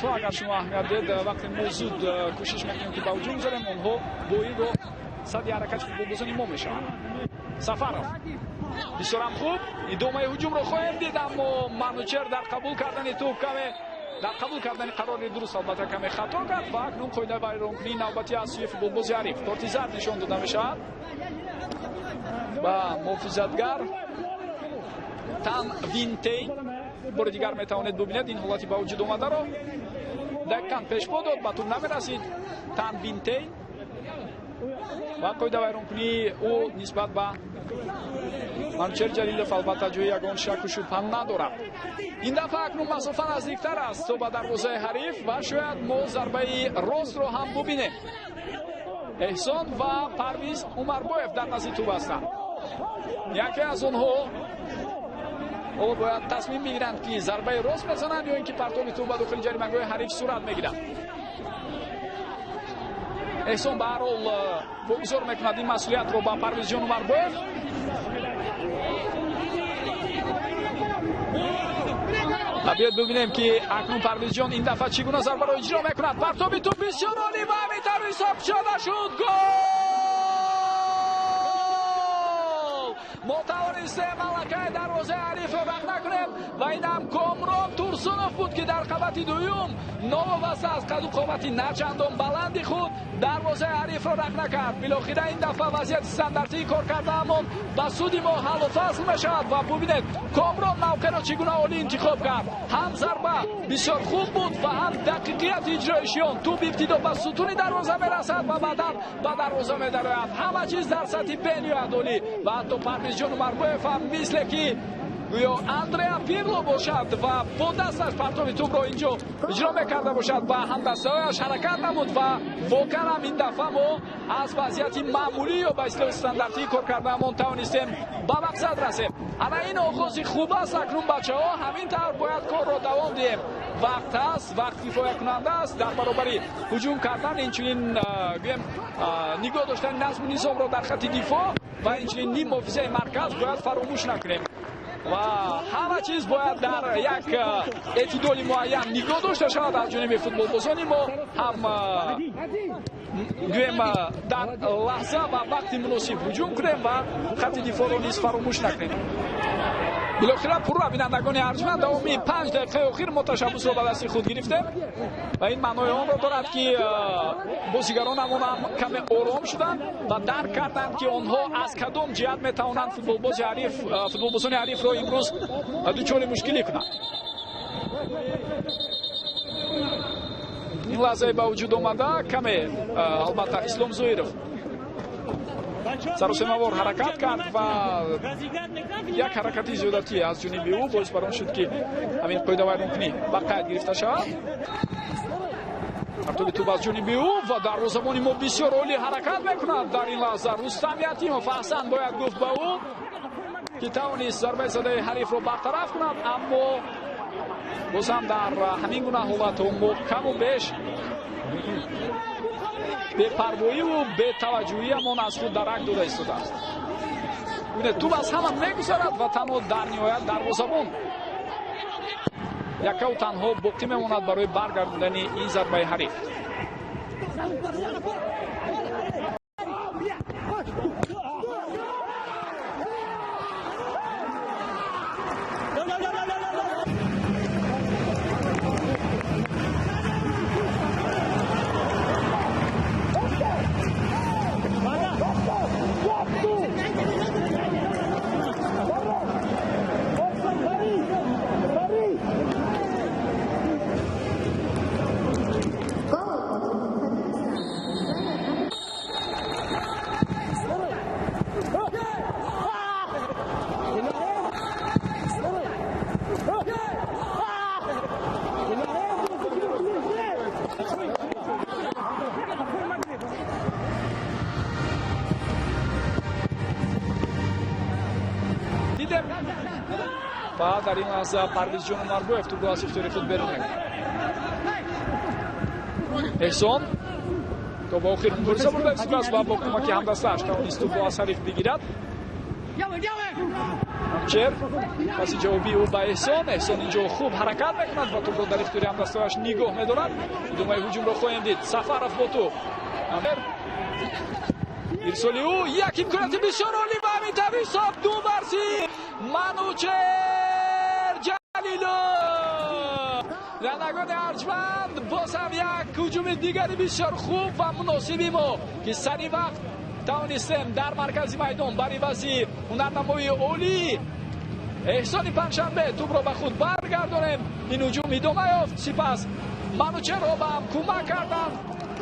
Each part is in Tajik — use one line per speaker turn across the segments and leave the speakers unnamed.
То агар шумо аҳамият диҳед, вақте мо зуд кӯшиш мекунем, ки ба ҳуҷум гузарем, онҳо бо ин роҳ садди ҳаракати футболбозони мо мешаванд. Сафаров, бисёрам хуб, идомаи ҳуҷумро хоҳем дид, аммо Манучер дар қабул кардани тӯб каме, дар қабул кардани қарори дуруст, албатта, каме хато кард ва акнун қоидаи вайронкунии навбатӣ аз сӯи футболбози ҳариф, корти зард нишон дода мешавад ба муҳофизатгар Тан Винтейн. Бори дигар метавонед бубинед ин ҳолати ба вуҷуд омадаро. Дақиқан пешпо дод, ба тӯб намерасид Тан Винтейн ва қоида вайронкунии ӯ нисбат ба Манучер Ҷалилов, албатта, ҷои ягон шаку шубҳа надорад. Ин дафъа акнун масофа наздиктар аст то ба дарвозаи ҳариф ва шояд мо зарбаи ростро ҳам бубинем. Эҳсон ва Парвиз Умарбоев дар назди тӯб ҳастанд. Яке аз онҳо ҳоло бояд тасмим бигиранд, ки зарбаи рост мезананд ё ин ки партоби тӯб ба дохили ҷаримагоҳи ҳариф сурат мегирад. Эҳсон ба ҳар ҳол вогузор мекунад ин масъулиятро ба Парвизҷон Умарбоев. Ва биёед бибинем, ки акнун Парвизҷон ин дафъа чӣ гуна зарбаро иҷро мекунад. Партоби тӯб бисёр олӣ ва ҳамин тавр ҳисоб кушода шуд. Гол! Мо тавонистем аллакай дарвозаи ҳарифро рахна кунем ва инам Комрон Турсунов буд, ки дар қабати дуюм новобаста аз қаду қомати начандон баланди худ дарвозаи ҳарифро рахна кард. Билохира ин дафъа вазъияти стандартии кор кардаамон ба суди мо ҳаллу фасл мешавад. Ва бубинед, Комрон мавқеъро чӣ гуна олӣ интихоб кард. Ҳам зарба бисёр хуб буд ва ҳам дақиқияти иҷроиши он. Тӯб ибтидо ба сутуни дарвоза мерасад ва баъдан ба дарвоза медарояд. Ҳама чиз дар сатҳи бениҳоят олӣ ва ҳатто Парвизҷон Умарбоев ҳам мисле ки гӯё Андреа Пирло бошад ва бо дасташ партоби тӯбро инҷо иҷро мекарда бошад, ба ҳамдастаҳояш ҳаракат намуд. Ва воқеан ҳам ин дафъа мо аз вазъияти маъмулӣ ё ба истилоҳи стандартӣ кор кардаамон тавонистем ба мақсад расем. Ана ин оғози хуб аст. Акнун, бачаҳо, ҳамин тавр бояд корро давом диҳем. Вақт ҳаст, вақт кифоякунанда аст. Дар баробари ҳуҷум кардан, инчунин, гӯем, нигоҳ доштани назму низомро дар хатти дифоъ ва инчунин ним муҳофизаи марказ бояд фаромӯш накунем ва ҳама чиз бояд дар як эътидоли муайян нигоҳ дошта шавад аз ҷониби футболбозони мо. Ҳам, гӯем, дар лаҳза ва вақти муносиб ҳуҷум кунем ва хатти дифоъро низ фаромӯш накунем. Билохира, пурра бинандагони арҷманд, давоми 5 дақиқаи охир мо ташаббусро ба дасти худ гирифтем ва ин маънои онро дорад, ки бозигаронамон ҳам каме ором шуданд ва дарк карданд, ки онҳо аз кадом ҷиҳат метавонанд футболбози ҳариф, футболбозони ҳарифро имрӯз дучори мушкилӣ кунанд. Ин лаҳзаи ба вуҷуд омада каме, албатта, Ислом Зоиров саросемавор ҳаракат кард ва як ҳаракати зиёдатӣ аз ҷониби ӯ боис бар он шуд, ки ҳамин қоидавайронкунӣ ба қайд гирифта шавад. Партоби тӯб аз ҷониби ӯ ва дарвозабони мо бисёр олӣ ҳаракат мекунад дар ин лаҳза. Рустам Ятимов, аҳсан бояд гуфт ба ӯ, ки тавонист зарбаи задаи ҳарифро бартараф кунад. Аммо боз ҳам дар ҳамин гуна ҳолатҳо мо каму беш бепарвоиву бетаваҷҷӯҳиамон аз худ дарак дода истодааст. Бибинед, тӯб аз ҳама мегузарад ва танҳо дар ниҳоят дарвозабон яккаву танҳо боқӣ мемонад барои баргардондани ин зарбаи ҳариф. Дидем ва дар ин лаҳза Парвизҷон Умарбоев тӯбро аз ихтиёри худ берун мекунад. Эҳсон то ба охир мубориза бурда истодааст ва бо кӯмаки ҳамдастааш тавонист тӯбро аз ҳариф бигирад. Манучер паси ҷавобии ӯ ба Эҳсон. Эҳсон инҷо хуб ҳаракат мекунад ва тӯбро дар ихтиёри ҳамдастояш нигоҳ медорад. Идомаи ҳуҷумро хоҳем дид. Сафаров бо тӯб. Ирсоли ӯ як имконияти бисёр олӣ ва ҳамин тавр ҳисоб 2-0. Манучер Ҷалилов. Бинандагони арҷманд, боз ҳам як ҳуҷуми дигари бисёр хуб ва муносиби мо, ки сари вақт тавонистем дар маркази майдон бар ивази ҳунарнамоии олӣ Эҳсони Панҷшанбе тӯбро ба худ баргардонем. Ин ҳуҷум идома ёфт. Сипас Манучерро ба ҳам кӯмак карданд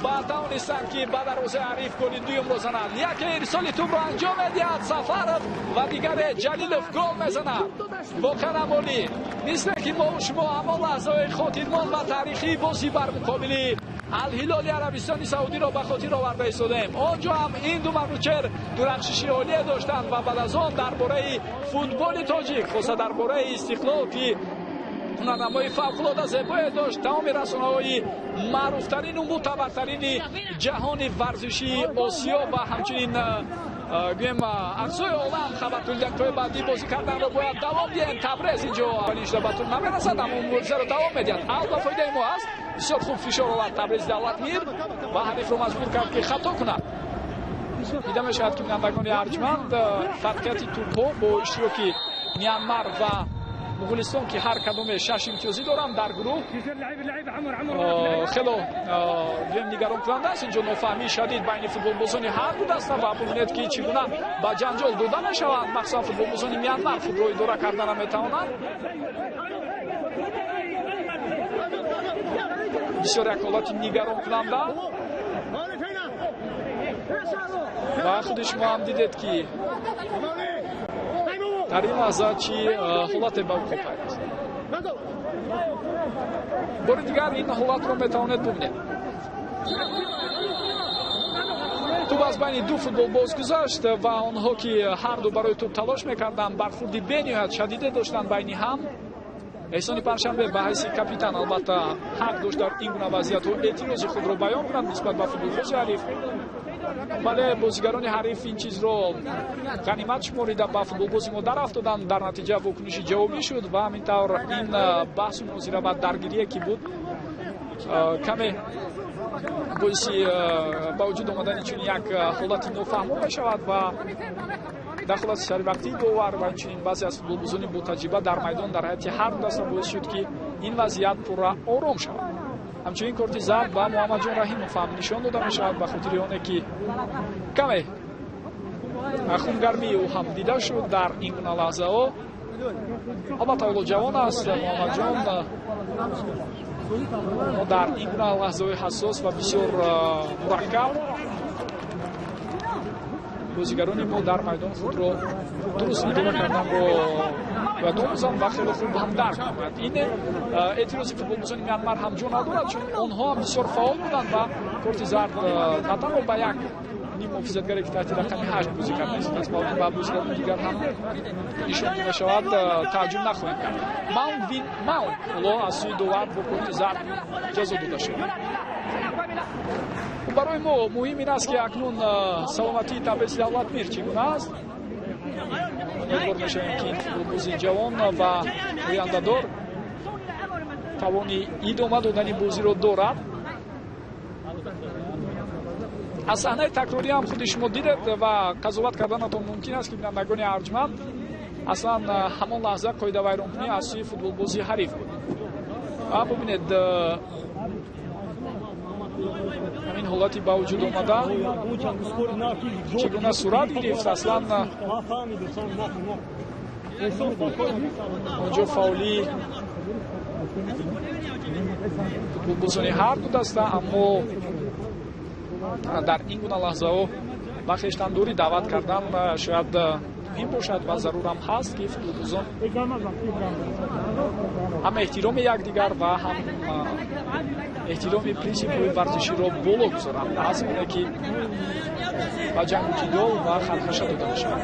ва тавонистанд, ки ба дарвозаи ҳариф голи дуюмро зананд. Яке ирсоли тӯбро анҷом медиҳад Сафаров ва дигаре Ҷалилов гол мезанад. Воқеан ҳам олӣ, мисле ки мо шумо ҳамон лаҳзаҳои хотирмон ва таърихии бозӣ бар муқобили Алҳилоли Арабистони Саудиро ба хотир оварда истодаем. Он ҷо ҳам ин ду манучер дурахшиши олие доштанд ва баъд аз он дар бораи футболи тоҷик, хоса дар бораи Истиқлол, ки ҳунарнамои фавқулода зебое дошт, тамоми расонаҳои маъруфтарину мӯътабартарини ҷаҳони варзишии Осиё ва ҳамчунин гӯем ақсои олам хабар дақиқаҳои баъдӣ бозӣ карданро бояд давом диҳем. Табрез инҷо аввалин шуда ба тур намерасад, аммо муборизаро давом медиҳад. Ал ба фоидаи мо аст. Бисёр хуб фишор овард Табрези Давлатмир ва ҳарифро маҷбур кард, ки хато кунад. Дида мешавад, ки, бинандагони арҷманд, фарқияти тӯбҳо бо иштироки Мянмар ва Муғулистон, ки ҳар кадоме шаш имтиёзӣ доранд дар гурӯҳ, хело гӯем нигаронкунанда аст. Инҷо нофаҳмии шадид байни футболбозони ҳар ду даста ва бубинед, ки чӣ гуна ба ҷанҷол дода мешаванд. Махсусан футболбозони Мянмар худро идора карда наметавонанд. Бисёр як ҳолати нигаронкунанда ва худи шумо ҳам дидед, ки дар ин лаҳза чӣ ҳолате ба вуқӯъ пайваст. Бори дигар ин ҳолатро метавонед бубинед. Тӯб аз байни ду футболбоз гузашт ва онҳо, ки ҳар ду барои тӯб талош мекарданд, бархурди бениҳоят шадиде доштанд байни ҳам. Эҳсони Панҷшанбе ба ҳайси капитан албатта ҳақ дошт дар ин гуна вазъиятҳо эътирози худро баён кунад нисбат ба футболбози ҳариф, вале бозигарони ҳариф ин чизро ғанимат шуморида ба футболбози мо дарафтоданд. Дар натиҷа вокуниши ҷавобӣ шуд ва ҳамин тавр ин баҳсу мунозира ва даргирие, ки буд, каме боиси ба вуҷуд омадани чунин як ҳолати нофаҳмо мешавад ва дахолати саривақтии довар ва инчунин баъзе аз футболбозони ботаҷриба дар майдон дар ҳайати ҳар ду даста боис шуд, ки ин вазъият пурра ором шавад. Ҳамчунин корти зард ба Муҳаммадҷон Раҳимов ҳам нишон дода мешавад ба хотири оне, ки каме хунгармии ӯ ҳам дида шуд дар ин гуна лаҳзаҳо. Албатта, ҳоло ҷавон аст Муҳаммадҷон, мо дар ин гуна лаҳзаҳои ҳассос ва бисёр мураккаб бозигарони мо дар майдон худро дуруст идора карданро бояд омӯзанд ва хеле хуб ҳам дарк кунанд. Ин эътирози футболбозони Мянмар ҳам ҷо надорад, чун онҳо ҳам бисёр фаъол буданд ва корти зард на танҳо ба як ним муҳофизатгаре, ки таҳти рақами 8 бозӣ карда истодааст, балки ба бозигарони дигар ҳам нишон дода шавад, тааҷҷуб нахоҳем кард. Маунг Вин Маунг ҳоло аз сӯи довар бо корти зард ҷазо дода шуд. Барои мо муҳим ин аст, ки акнун саломатии Табрези Давлатмир чӣ гуна аст. Умедвор мешавем, ки ин футболбози ҷавон ва ояндадор тавони идома додани бозиро дорад. Аз саҳнаи такрорӣ ҳам худи шумо дидед ва қазоват карданатон мумкин аст, ки, бинандагони арҷманд, аслан ҳамон лаҳза қоидавайронкунӣ аз сӯи футболбози ҳариф буд. Ва бубинед, ҳамин ҳолати ба вуҷуд омада чӣ гуна сурат гирифт. Аслан онҷо фаъолии футболбозони ҳар ду даста, аммо дар ин гуна лаҳзаҳо ба хештандорӣ даъват кардан шояд муҳим бошад ва зарурам ҳаст, ки футболбозон ҳам эҳтироми якдигар ва ҳам эҳтироми принсипҳои варзиширо боло гузоранд, аз оне ки ба ҷангу ҷидол ва хархаша дода мешавад.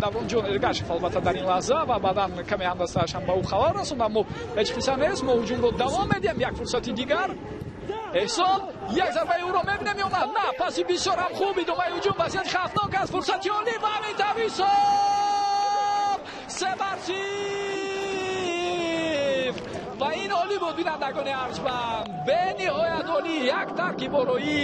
Давронҷон Эргашев албатта дар ин лаҳза ва баъдан каме ҳамдастааш ҳам ба ӯ хабар расонд, аммо ҳеҷ қисса нест. Мо ҳуҷумро давом медиҳем. Як фурсати дигар. Эҳсон, як зарбаи ӯро мебинем ё на? На, паси бисёр ҳам хуб, идомаи ҳуҷум, вазъияти хавфнок аст, фурсати олӣ ва ҳамин тавр ҳисоб 3-0. Ва ин олӣ буд, бинандагони арҷманд, бениҳоят олӣ. Як тарки бороӣ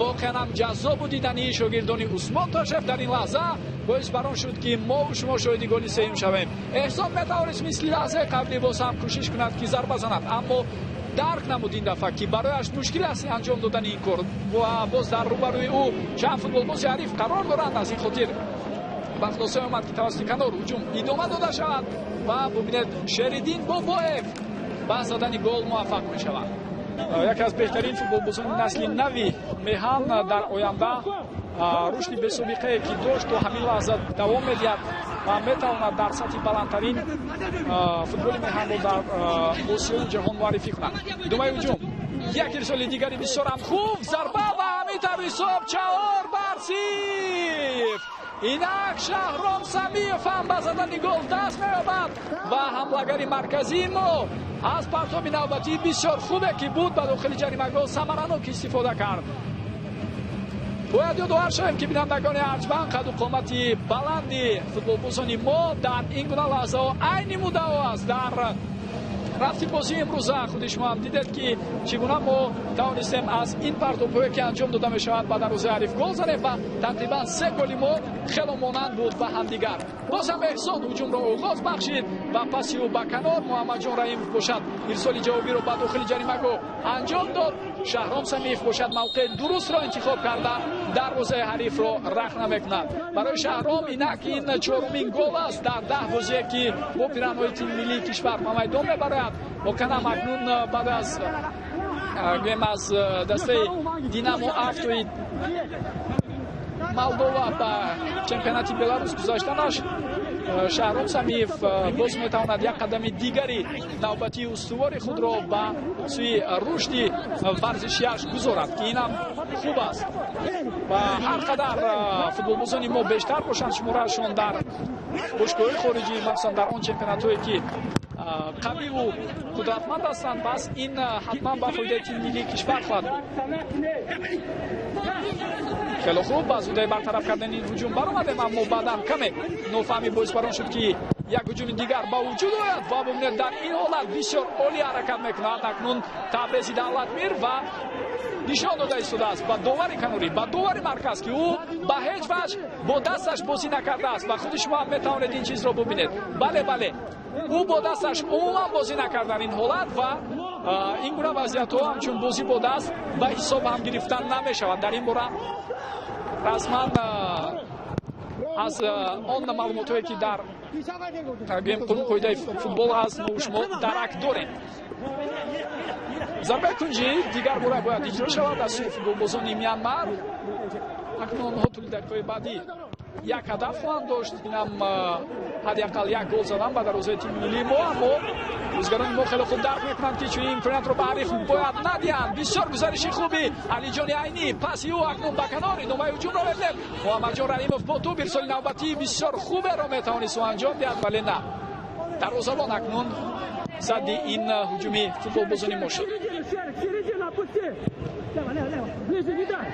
воқеан ҳам ҷаззобу дидани шогирдони Усмон Тошев дар ин лаҳза боис бар он шуд, ки мо шумо шоҳиди голи сеюм шавем. Эҳсон метавонист мисли лаҳзаи қаблӣ боз ҳам кӯшиш кунад, ки зарба занад, аммо дарк намуд ин дафъа, ки барояш мушкил аст анҷом додани ин кор ва боз дар рӯбарӯи ӯ чанд футболбози ҳариф қарор доранд. Аз ин хотир ба хулосае омад, ки тавассути канор ҳуҷум идома дода шавад ва бубинед, Шериддин Бобоев ба задани гол муваффақ мешавад. Яке аз беҳтарин футболбозони насли нави меҳан дар оянда рушди бесобиқае, ки дошт, то ҳамин лаҳза давом медиҳад ва метавонад дар сатҳи баландтарин футболи меҳанро дар Осиёи ҷаҳон муаррифӣ кунад. Идомаи ҳуҷум, як ирсоли дигари бисёрам хуб, зарба ва ҳамин тавр ҳисоб 4-0. Инак Шаҳром Самиев ҳам ба задани гол даст меёбад ва ҳамлагари марказии мо аз партоби навбатии бисёр хубе, ки буд, ба дохили ҷаримагоҳ самаранок истифода кард. Бояд ёдовар шавем, ки, бинандагони арҷманд, қаду қомати баланди футболбозони мо дар ин гуна лаҳзаҳо айни муддао аст. Дар рафти бозии имрӯза худи шумо ҳам дидед, ки чӣ гуна мо тавонистем аз ин партобҳое, ки анҷом дода мешавад, ба дарвозаи ҳариф гол занем ва тақрибан се голи мо хело монанд буд ба ҳамдигар. Боз ҳам Эҳсон ҳуҷумро оғоз бахшид ва паси ӯ ба канор. Муҳаммадҷон Раҳимов бошад, ирсоли ҷавобиро ба дохили ҷаримагоҳ анҷом дод. Шаҳром Самиев бошад, мавқеи дурустро интихоб карда, дарвозаи ҳарифро рахна мекунад. Барои Шаҳром инак ин чорумин гол аст дар 10 бозие, ки бо пиранҳои тими миллии кишвар ба майдон мебарояд. Воқеан ҳам акнун баъд аз, гӯем, аз дастаи Динамо Автои Молдова ба чемпионати Беларус гузаштанаш, Шаҳром Самиев боз метавонад як қадами дигари навбатии устувори худро ба сӯи рушди варзишиаш гузорад, ки инам хуб аст. Ва ҳар қадар футболбозони мо бештар бошанд шумораашон дар бошгоҳҳои хориҷӣ, махсусан дар он чемпионатҳое, ки қавиву қудратманд ҳастанд, бас ин ҳатман ба фоидаи тими миллии кишвар хоҳад буд. Хело хуб ба зудаи бартараф кардани ин ҳуҷум баромадем, аммо баъдан каме нофаҳмӣ боис бар он шуд, ки як ҳуҷуми дигар ба вуҷуд ояд. Ва бубинед, дар ин ҳолат бисёр олӣ ҳаракат мекунад акнун Табрези Давлатмир ва нишон дода истодааст ба довари канорӣ, ба довари марказ, ки ӯ ба ҳеҷ ваҷҳ бо дасташ бозӣ накардааст. Ва худи шумо ҳам метавонед ин чизро бубинед. Бале, бале, ӯ бо дасташ умуман бозӣ накард дар ин ҳолат ва ин гуна вазъиятҳо ҳамчун бозӣ бо даст ба ҳисоб ҳам гирифтан намешавад. Дар ин бора расман аз он маълумотҳое, ки дар, гӯем, қонун қоидаи футбол ҳаст, мо шумо дарак дорем. Зарбаи кунҷӣ дигар бора бояд иҷро шавад аз сӯи футболбозони Мянмар. Акнун онҳо тӯли дақиқаҳои баъдӣ як ҳадаф хоҳанд дошт, инам ҳадди ақал як гол задан ба дарвозаи тими миллии мо. Аммо бозигарони мо хеле хуб дарк мекунанд, ки чунин имкониятро ба ҳариф бояд надиҳанд. Бисёр гузариши хуби Алиҷони Айнӣ, паси ӯ акнун ба канор. Идомаи ҳуҷумро мебинем. Муҳаммадҷон Раҳимов бо тӯб ирсоли навбатии бисёр хуберо метавонист ӯ анҷом диҳад, вале на, дарвозабон акнун садди ин ҳуҷуми футболбозони мо шуд.
Ближе не дай.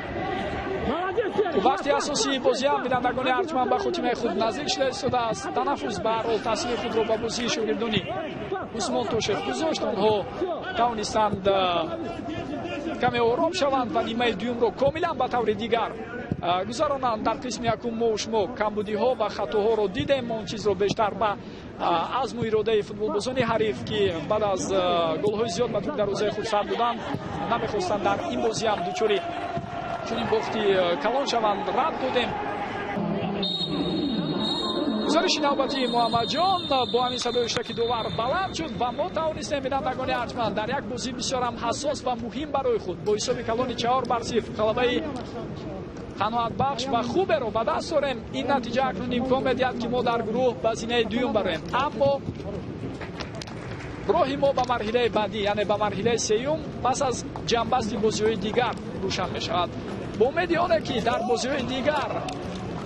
Молодец, Серик.
Вақти асосии бозиам, бинандагони арҷманд, ба хотимаи худ наздик шуда истодааст. Танаффус ба ҳар ҳол таъсири худро ба бозии шогирдони Усмон Тошев гузошт. Онҳо тавонистанд каме ором шаванд ва нимаи дуюмро комилан ба таври дигар гузаронанд. Дар қисми якум мо шумо камбудиҳо ва хатоҳоро дидем. Он чизро бештар ба азму иродаи футболбозони ҳариф, ки баъд аз голҳои зиёд ба тӯби дарвозаи худ сар доданд, намехостанд дар ин бозиам дучори чунин бохти калон шаванд, рад додем. Гузариши навбатии Муҳаммадҷон, бо ҳамин садои штаки довар баланд шуд ва мо тавонистем, бинандагони арҷманд, дар як бозии бисёрам ҳассос ва муҳим барои худ бо ҳисоби калони 4-0 ғалабаи қаноатбахш ва хуберо ба даст дорем. Ин натиҷа акнун имкон медиҳад, ки мо дар гурӯҳ ба зинаи дуюм бароем, аммо роҳи мо ба марҳилаи баъдӣ, яъне ба марҳилаи сеюм, пас аз ҷамъбасти бозиҳои дигар рӯшан мешавад. Бо умеди оне, ки дар бозиҳои дигар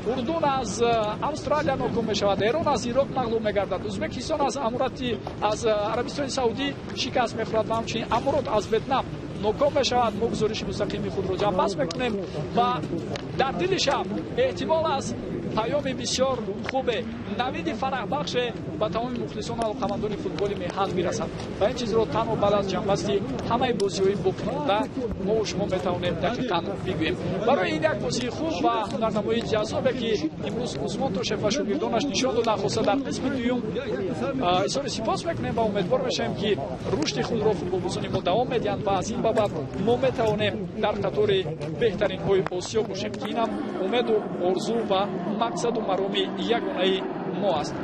Урдун аз Австралия ноком мешавад, Эрон аз Ироқ мағлуб мегардад, Ӯзбекистон аз Аморати, аз Арабистони Саудӣ шикаст мехӯрад ва ҳамчунин Аморот аз Ветнам. Ноком мешавад. Мо гузориши мустақими худро ҷамъбаст мекунем ва дар дили шаб эҳтимол аст паёми бисёр хубе, навиди фараҳбахше ба тамоми мухлисону алоқамандони футболи меҳан бирасад ва ин чизро танҳо баъд аз ҷамъбасти ҳамаи бозиҳои боқимонда мо шумо метавонем дақиқан бигӯем. Барои ин як бозии хуб ва ҳунарнамоии ҷаззобе, ки имрӯз Усмон Тошев ва шогирдонаш нишон доданд, хоса дар қисми дуюм, изҳори сипос мекунем ва умедвор мешавем, ки рушди худро футболбозони мо давом медиҳанд ва аз ин ба баъд мо метавонем дар қатори беҳтаринҳои Осиё бошем, ки инам умеду орзу ва мақсаду мароми ягонаи мо аст.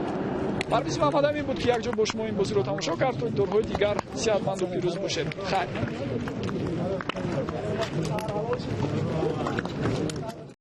Парвизи Маҳмадамин буд, ки якҷо бо шумо ин бозиро тамошо кард. То дидорҳои дигар сеҳатманду пирӯз бошед. Хайр.